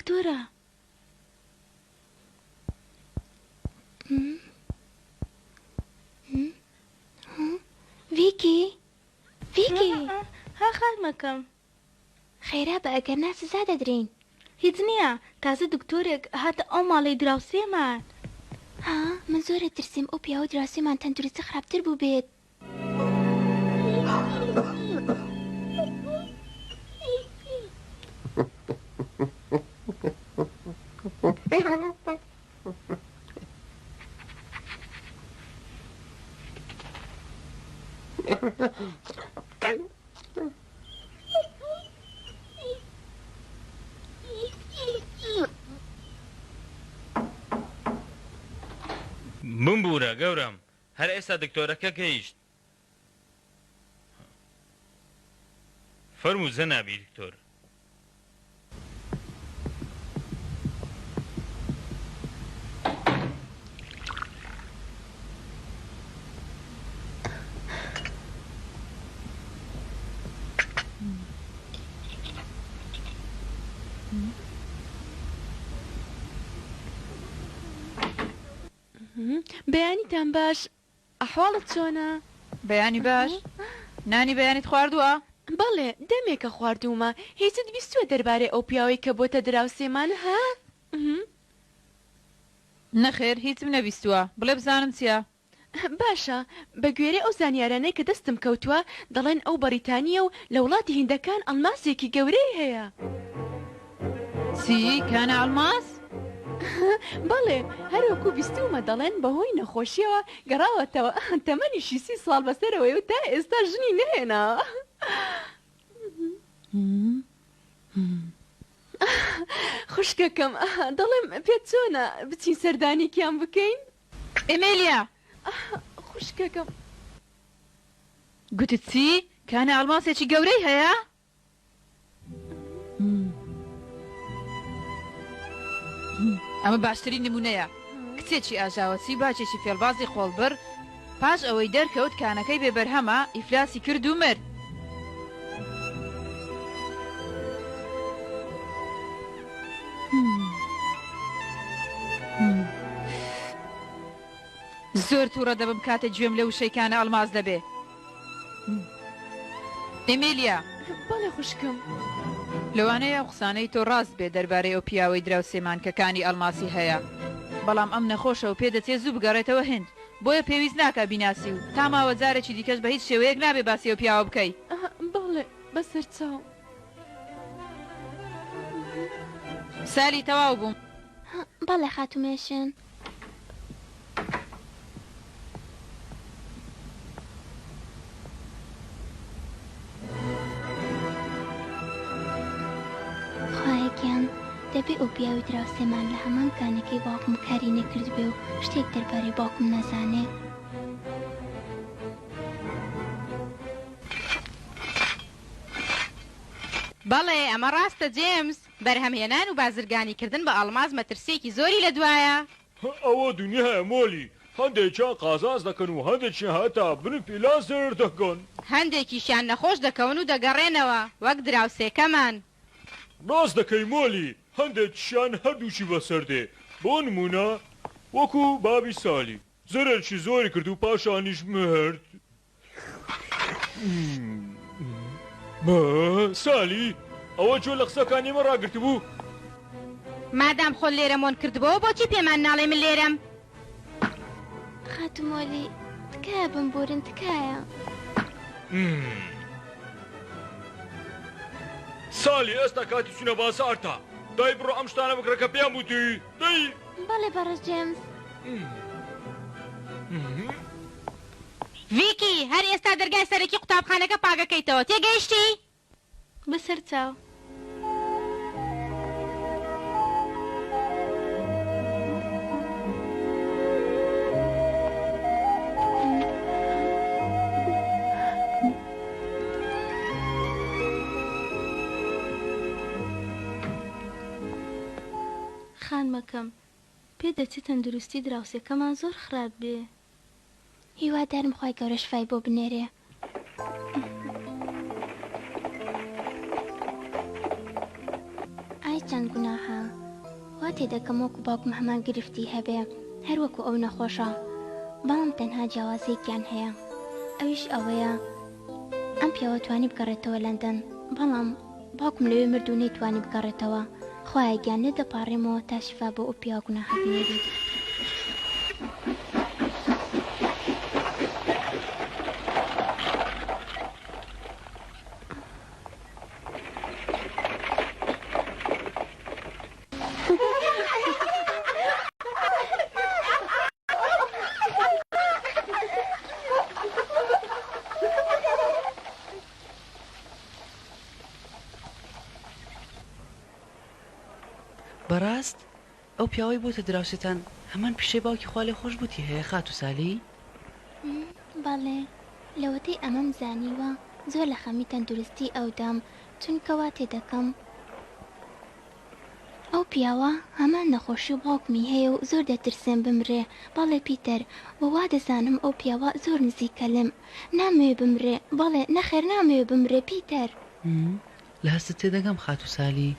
دکتۆرە. ڤیکی ڤیکی. ها خانمەکەم. خێرا بە ئەگەر نا سزا دەدرێین. هیچ نییە تازە دکتۆرێک هاتە ئەو ماڵەی دراوسێمان. ها من زۆر ئەترسێم ئەو پیاوەی دراوسێمان تەندروستی خراپتر بووبێت. بمبوورە گەورەم هەر ئێستا دکتۆرەکە گەیشت. فەرموو جەنابی دکتۆر. بەیانیتان باش ئەحواڵت چۆنە؟ بەیانی باش نانی بەیانیت خواردووە؟ بەڵێ دەمێکە خواردوومە هیچت بیستووە دەربارەی ئەو پیاوەی کە بۆتە دراوسێمان ها؟ نەخێر هیچم نەبیستووە بڵێ بزانم چیە؟ باشە بە گوێرەی ئەو زانیارانەی کە دەستم کەوتووە دەڵێن ئەو بەڕیتانییە و لە وڵاتی هیندەکان ئەڵماسێکی گەورەی هەیە. چی؟ کانە ئەڵماس؟ بەڵێ، هەروەکو بیستوومە دەڵێن بەهۆی نەخۆشییەوە گەڕاوەتەوە، تەمەنیشی سی ساڵ بەسەرەوەیە و تا ئێستا ژنی نەهێناوە. خوشکەکەم، دەڵێم پێت چۆنە بچین سەردانێکیان بکەین؟ ئێمیلیا! خوشکەکەم. گوتت چی؟ کانە ئەڵماسێکی گەورەی هەیە؟ ئەمە باشترین نموونەیە. کچێکی ئاژاوەچی باجێکی فێڵبازی قۆڵبڕ، پاش ئەوەی دەرکەوت کانەکەی بێ بەرهەمە، ئیفلاسی کرد و مرد. زۆر توڕە دەبم کاتێک گوێم لە وشەی کانە ئەڵماس دەبێ. ئێمیلیا. بەڵێ خوشکم. لەوانەیە ئەو قسانەی تۆ ڕاست بێ دەربارەی ئەو پیاوەی دراوسێمان کە کانی ئەڵماسی هەیە، بەڵام ئەم نەخۆشە و پێدەچێ زوو بگەڕێتەوە هند، بۆیە پێویست ناکا بیناسی و تا ماوە جارێکی دیکەش بە هیچ شێوەیەک نابێ باسی ئەو پیاوە بکەی. بەڵێ بەسەرچاو. سالی تەواو بووم. بەڵێ خاتوو مێشن. خوایە گیان دەبێ ئەو پیاوی دراوسێمان لە هەمان کانەکەی باوکم کاری نەکردبێ و شتێک دەربارەی باوکم نەزانێ. بەڵێ ئەمە ڕاستە جێمس، بەرهەمهێنان و بازرگانیکردن بە ئەڵماس مەترسییەکی زۆری لە دوایە. ئەوە دونیایە مۆلی، هەندێکیان قازانج دەکەن و هەندێکیان هەتا بن پیلان زەرەر دەکەن. هەندێکیشیان نەخۆش دەکەون و دەگەڕێنەوە، وەک دراوسێکەمان. ڕاست دەکەی مۆلی، هەندێکیشیان هەردووکی بەسەر دێ، بۆ نموونە وەکو بابی سالی، زەرەرێکی زۆری کرد و پاشانیش مرد. سالی، ئەوە گوێ لە قسەکانی ئێمە ڕاگرتبوو؟ مادام خۆت لێرە مۆن کردبۆوە بۆچی پێمان ناڵێی من لێرەم؟ خاتوو مۆلی، تکایە بمبورن تکایە. سالی، ئێستا کاتی چوونە بازاڕتە. دای بڕۆ ئەم شتانە بکڕە کە پێیان وتی. دەی. بەڵێ بەڕێز جێمس. ڤیکی، هەر ئێستا دەرگای سەرەکی قوتابخانەکە پاکەکەیتەوە، تێگەیشتی؟ بەسەر چاو. خانمەکەم، پێدەچێ تەندروستی دراوسێکەمان زۆر خراپ بێ. هیوادارم خوای گەورە شفای بۆ بنێرێ. ئای چەند گوناحە. وا تێدەگەم وەکو باوکم هەمان گرفتی هەبێ هەر وەکو ئەو نەخۆشە بەڵام تەنها جیاوازیەکیان هەیە ئەویش ئەوەیە ئەم پیاوە توانی بگەڕێتەوە لەندەن بەڵام باوکم لەوێ مرد و نەیتوانی بگەڕێتەوە خوایە گیان لێت دەپاڕێمەوە تا شیفا بۆ ئەو پیاوە گوناحە بنێریت. بەڕاست ئەو پیاوەی بۆتە دراوسێتان هەمان پیشەی باوکی خوالێخۆشبووتی هەیە خاتوو سالی؟ بەڵێ، لەوەتەی ئەمەم زانیوە زۆر لە خەمی تەندروستی ئەودام چونکە وا تێدەکەم ئەو پیاوە هەمان نەخۆشی باوکمی هەیە و زۆر دەترسێم بمرێ بەڵێ پیتەر وە وا دەزانم ئەو پیاوە زۆر نزیکە لێم نامەوێ بمرێ بەڵێ نەخێر نامەوێ بمرێ پیتەر. لە هەستت تێدەگەم خاتوو سالی.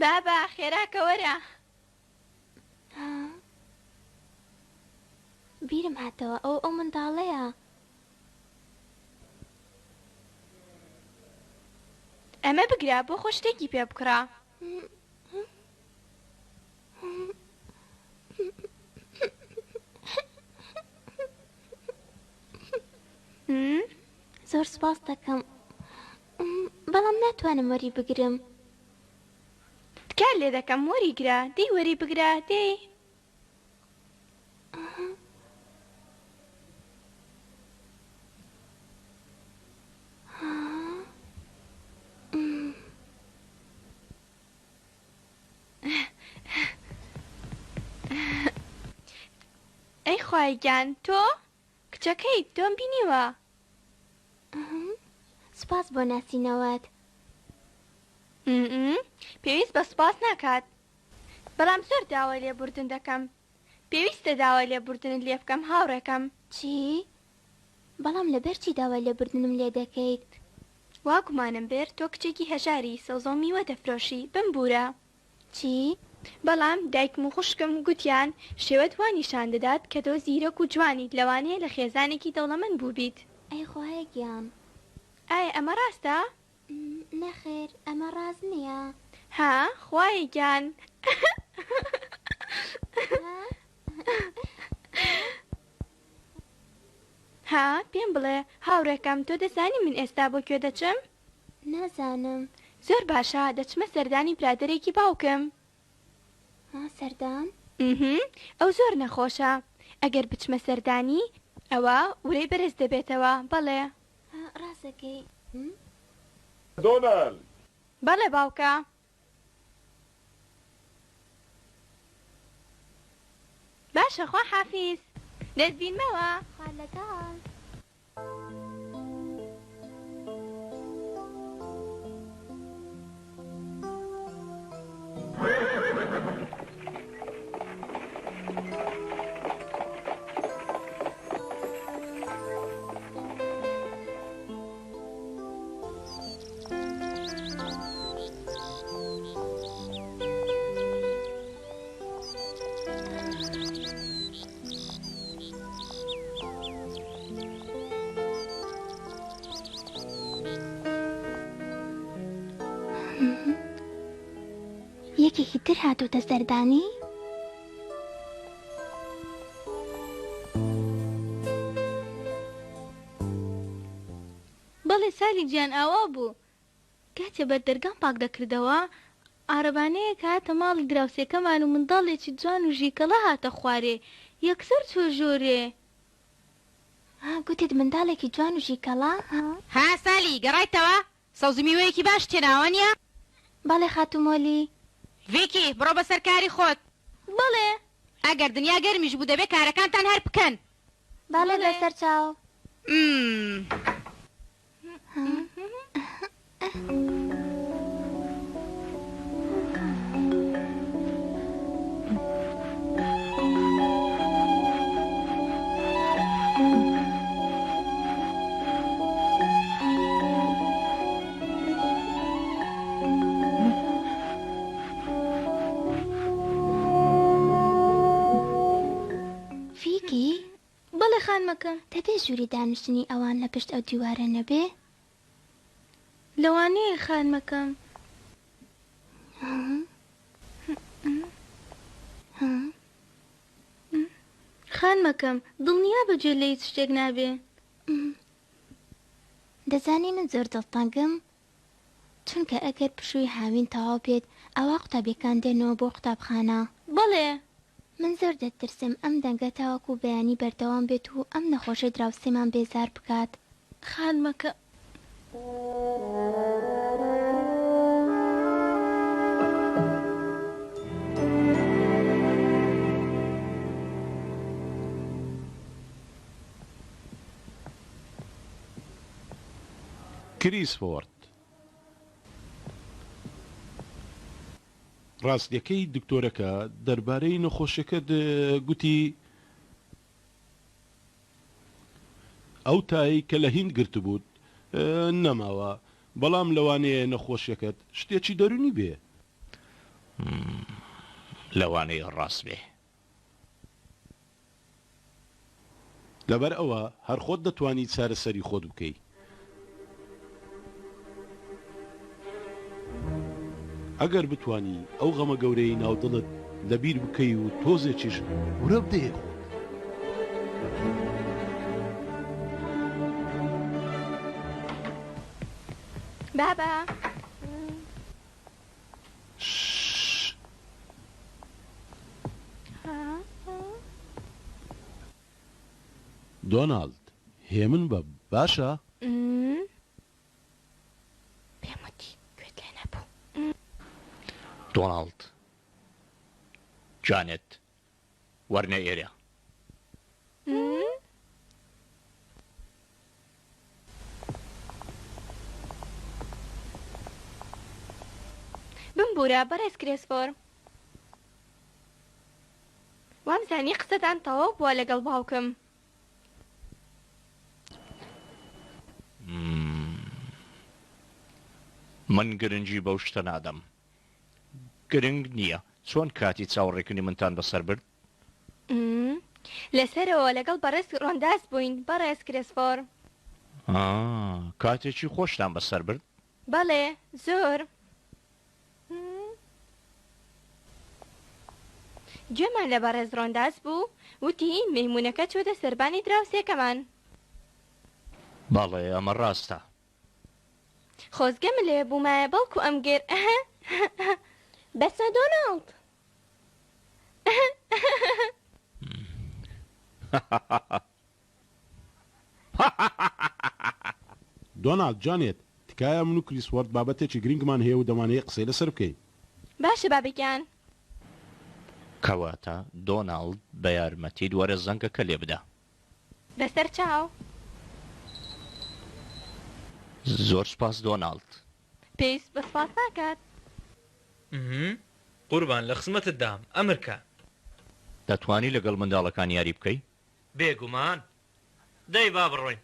بابە خێراکە وەرە. بیرم هاتەوە ئەوە ئەو منداڵەیە. ئەمە بگرە بۆ خۆ شتێکی پێ بکڕە. زۆر سوپاست دەکەم بەڵام ناتوانم وەری بگرم. تکات لێ دەکەم وەری گرە دەی وەری بگرە دەی. ئەی خوایە گیان تۆ کچەکەیت تۆم بینیوە. سوپاس بۆ ناسینەوەت. پێویست بە سوپاس ناکات بەڵام زۆر داوای لێبوردن دەکەم پێویستە داوای لێبوردنت لێ بکەم هاوڕێکەم. چی؟ بەڵام لەبەر چی داوای لێبوردنم لێ دەکەیت؟ وا گومانم برد تۆ کچێکی هەژاری سەوزە و میوە دەفرۆشی بمبورە. چی؟ بەڵام دایکم و خوشکم گوتیان شێوەت وا نیشان دەدات کە تۆ زیرەک و جوانیت لەوانەیە لە خێزانێکی دەوڵەمەند بووبیت. ئەی خوایە گیان. ئایا ئەمە ڕاستە؟ نەخێر ئەمە ڕاست نییە. ها خوایە گیان. ها پێم بڵێ هاوڕێکەم تۆ دەزانی من ئێستا بۆ کوێ دەچم؟ نازانم. زۆر باشە دەچمە سەردانی برادەرێکی باوکم. ها سەردان؟ ئمهم ئەو زۆر نەخۆشە ئەگەر بچمە سەردانی ئەوا ورەی بەرز دەبێتەوە بەڵێ. ها ڕاست دەکەی. دۆناڵد! بەڵێ باوکە. باشە خوا حافیز دەتبینمەوە. خوا لەگەڵ. یەکێکی تر هاتۆتە سەردانی؟ بەڵێ سالی گیان ئاوا بوو. کاتێ بەردەرگام پاک دەکردەوە، عارەبانەیەک هاتە ماڵی دراوسێکەمان و منداڵێکی جوان و ژیکەڵە هاتە خوارێ، یەکسەر چووە ژۆرێ. ها گوتت منداڵێکی جوان و ژیکەڵە ها؟ ها سالی گەڕایتەوە؟ سەوز و میوەیەکی باشت هێناوە وانیە؟ بەڵێ خاتوو مۆلی. ڤیکی بڕۆ بەسەر کاری خۆت. بەڵێ. ئەگەر دنیا گەرمیش بوو دەبێ کارەکانتان هەر بکەن. بەڵێ بەسەر چاو. مم. فیکی؟ بەڵێ خانمەکەم. دەبێ ژووری دانیشتنی ئەوان لە پشت ئەو دیوارە نەبێ؟ لەوانەیە خانمەکەم. خانمەکەم، دڵنیابە گوێت لە هیچ شتێک نابێ. دەزانی من زۆر دڵتەنگم چونکە ئەگەر پشووی هاوین تەواو بێت ئەوا قوتابیەکان دێنەوە بۆ قوتابخانە. بەڵێ. من زۆر دەترسم ئەم دەنگە تاوەکو بەیانی بەردەوام بێت و ئەم نەخۆشەی دراوسێمان بێزار بکات. خانمەکە. کریسفۆرد، ڕاستییەکەی دکتۆرەکە دەربارەی نەخۆشیەکەت گوتی ئەو تایەی کە لە هیند گرتبووت نەماوە، بەڵام لەوانەیە نەخۆشیەکەت شتێکی دەروونی بێ. لەوانەیە ڕاست بێ. لەبەر ئەوە هەر خۆت دەتوانی چارەسەری خۆت بکەی. ئەگەر بتوانی ئەو غەمە گەورەیەی ناو دڵت لەبیر بکەی و تۆزێکیش ورە بدەیە خۆت. بابە. ششش. دۆناڵد، هێمن بە، باشە؟ پێم وتی گوێت لێ نەبوو. دۆناڵد، جانێت، وەرنە ئێرە. بمبورە بەڕێز کرێسفۆر. وامزانی قسەتان تەواو بووە لەگەڵ باوکم. من گرنگی بەو شتە نادەم. گرنگ نییە. چۆن کاتی چاوەڕێکردنی منتان بەسەر برد؟ لە سەرەوە لەگەڵ بەڕێز ڕۆنداس بووین، بەڕێز کرێسفۆر. ئا، کاتێکی خۆشتان بەسەر برد؟ بەڵێ، زۆر. گوێمان لە بەڕێز ڕۆنداس بوو، وتی مەیموونەکە چووەتە سەربانی دراوسێکەمان. بەڵێ، ئەمە ڕاستە. خۆزگە من لەوێ بوومایە بەڵکو ئەمگر. بەسە دۆناڵد. دۆناڵد، جانێت، تکایە من و کریسوەرد بابەتێکی گرنگمان هەیە و دەمانەوێت قسەی لەسەر بکەین. باشە بابە گیان. کەواتە دۆناڵد بە یارمەتیت وەرە زەنگەکە لێ بدە. بەسەر چاو. زۆر سوپاس دۆناڵد. پێویست بە سوپاس ناکات. قوربان لە خزمەتت دام، ئەمر کە. دەتوانی لەگەڵ منداڵەکان یاری بکەی؟ بێگومان. دەی با بڕۆین.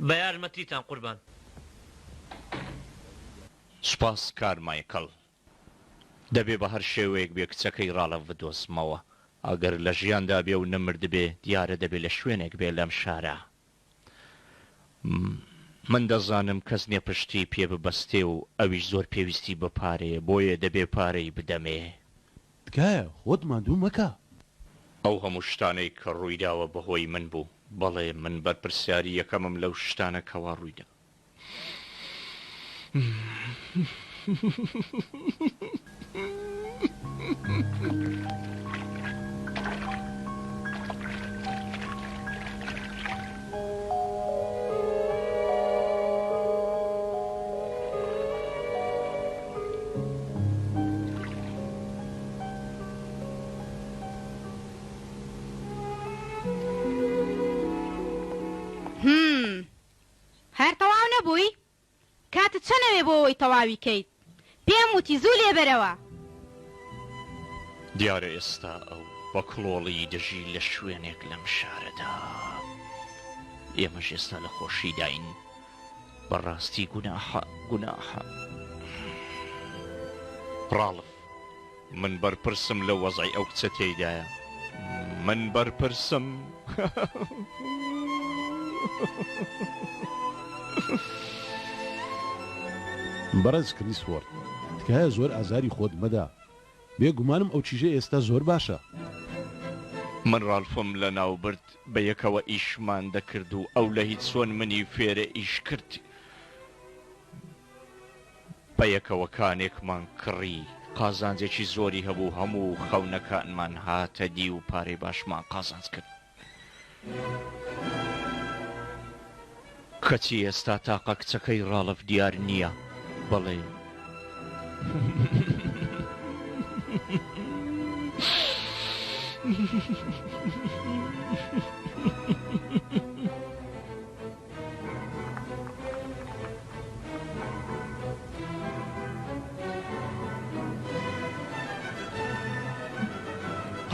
بە یارمەتیتان قوربان. سوپاس کارمایکڵ. دەبێ بە هەر شێوەیەک بێ کچەکەی ڕاڵف بدۆزمەوە. ئەگەر لە ژیاندا بێ و نەمردبێ، دیارە دەبێ لە شوێنێک بێ لەم شارە. من دەزانم کەس نیە پشتی پێ ببەستێ و ئەویش زۆر پێویستی بە پارەیە، بۆیە دەبێ پارەی بدەمێ. تکایە خۆت ماندوو مەکە. ئەو هەموو شتانەی کە ڕوویداوە بەهۆی من بوو. بەڵێ من بەرپرسیاری یەکەمم لەو شتانە کەوا ڕوویدا. هم هەر تەواو نەبووی؟ کاتت چەند ئەوێ بۆ ئەوەی تەواوی کەیت؟ پێم وتی زوو لێبەرەوە. دیارە ئێستا ئەو بە کڵۆڵی دەژی لە شوێنێک لەم شارەدا. ئێمەش ئێستا لە خۆشیداین. بەڕاستی گوناحە، گوناحە. ڕاڵف، من بەرپرسم لەو وەزعەی ئەو کچە تێیدایە. من بەرپرسم. بەڕێز کریس وۆرد، تکایە زۆر ئازاری خۆت مەدە. بێ گومانم ئەو کیژە ئێستا زۆر باشە. من ڕاڵفم لەناو برد، بەیەکەوە ئیشمان دەکرد و ئەو لە هیچۆن منی فێرە ئیش کرد. بەیەکەوە کانێکمان کڕی، قازانجێکی زۆری هەبوو، هەموو خەونەکانمان هاتە دی و پارەی باشمان قازانج کرد. کەچی ئێستا تاقە کچەکەی ڕاڵف دیار نییە. بەڵێ.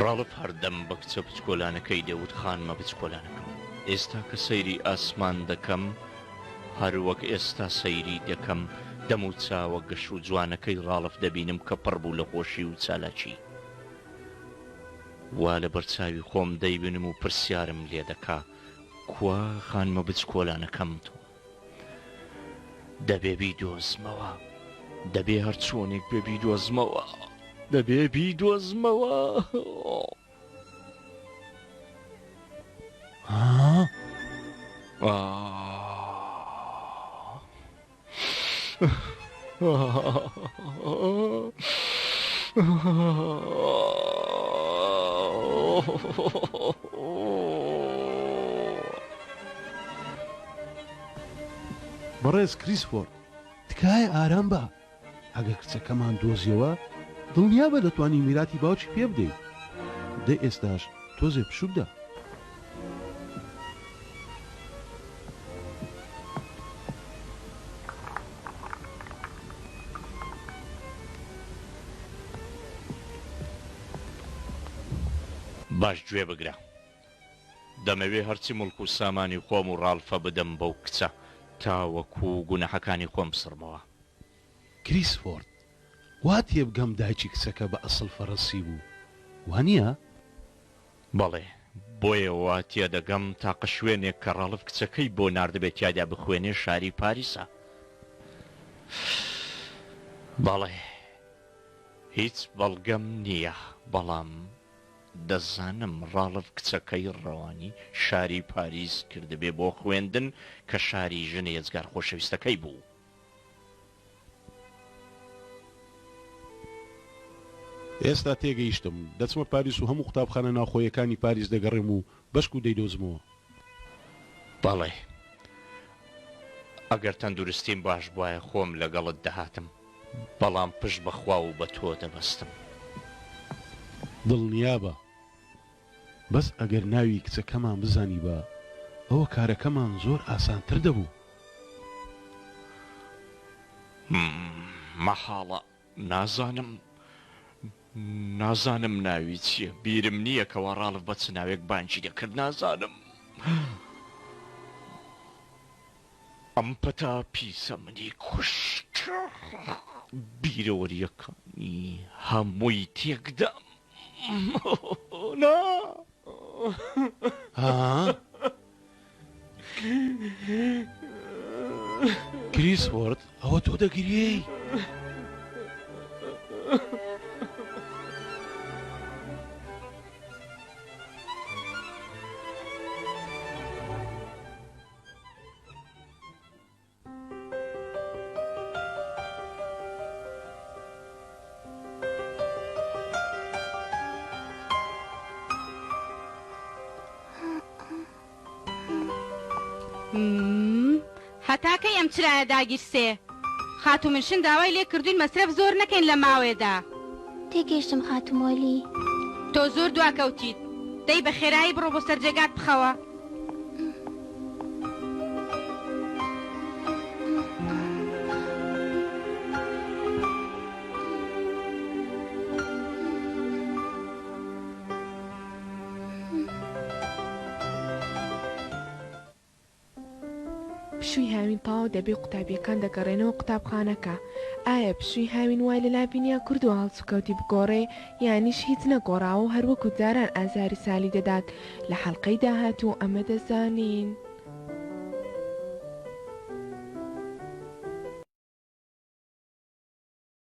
ڕاڵف هەردەم بە کچە بچکۆلانەکەی دەوت خانمە بچکۆلانەکەم ئێستا کە سەیری ئاسمان دەکەم هەر وەک ئێستا سەیری دەکەم دەم و چاوە گەش و جوانەکەی ڕاڵف دەبینم کە پڕ بوو لە خۆشی و چالاکی وا لەبەر چاوی خۆم دەیبینم و پرسیارم لێ دەکا کوا خانمە بچکۆلانەکەم تۆ دەبێ بیدۆزمەوە دەبێ هەر چۆنێک بێ بیدۆزمەوە دەبێ بیدۆزمەوە. ها؟ بەڕێز کریسفۆرد، تکایە ئارام بە. ئەگەر کچەکەمان دۆزیەوە، دڵنیابە دەتوانی میراتی باوکی پێ بدەیت. دەی ئێستاش تۆزێ پشوو بدە. باش گوێ بگرە. دەمەوێ هەرچی موڵک و سامانی خۆم و ڕاڵفە بدەم بەو کچە تاوەکو گوناحەکانی خۆم بسڕمەوە. کریسفۆرد، وا تێبگەم دایکی کچەکە بە ئەسڵ فەرەنسی بوو، وا نییە؟ بەڵێ، بۆیە وا تێدەگەم تاقە شوێنێک کە ڕاڵف کچەکەی بۆ ناردبێ تیایدا بخوێنێ شاری پاریسە. بەڵێ، هیچ بەڵگەم نییە، بەڵام دەزانم ڕاڵف کچەکەی ڕەوانی شاری پاریس کردبێ بۆ خوێندن کە شاری ژنە یەجگار خۆشەویستەکەی بوو. ئێستا تێگەیشتم. دەچمە پاریس و هەموو قوتابخانە ناوخۆیەکانی پاریس دەگەڕێم و بەشکو دەیدۆزمەوە. بەڵێ. ئەگەر تەندروستیم باش بوایە خۆم لەگەڵت دەهاتم. بەڵام پشت بە خوا و بە تۆ دەبەستم. دڵنیابە. بەس ئەگەر ناوی کچەکەمان بزانیبا ئەوە کارەکەمان زۆر ئاسانتر دەبوو. مەحاڵە نازانم نازانم ناوی چیە بیرم نییە کەوا ڕاڵف بە چ ناوێک بانگی دەکرد نازانم ئەم پەتا پیسە منی کوشت بیرەوەریەکانی هەمووی تێکدام نا. ها؟ کریس وۆرد ئەوە تۆ دەگریێی؟ هەتا کەی ئەم چرایە داگیرسێ؟ خاتوو منشن داوای لێ کردووین مەسرەف زۆر نەکەین لەم ماوەیەدا. تێگەیشتم خاتوو مۆلی. تۆ زۆر دواکەوتیت. دەی بە خێرایی بڕۆ بۆ سەر جێگات بخەوە. پشووی هاوین تەواو دەبێ و قوتابییەکان دەگەڕێنەوە قوتابخانەکە. ئایا پشووی هاوین وای لە لاڤینیا کردووە هەڵسوکەوتی بگۆڕێ یانیش هیچ نەگۆڕاوە و هەر وەکو جاران ئازاری سالی دەدات؟ لە حەڵقەی داهاتوو ئەمە دەزانین.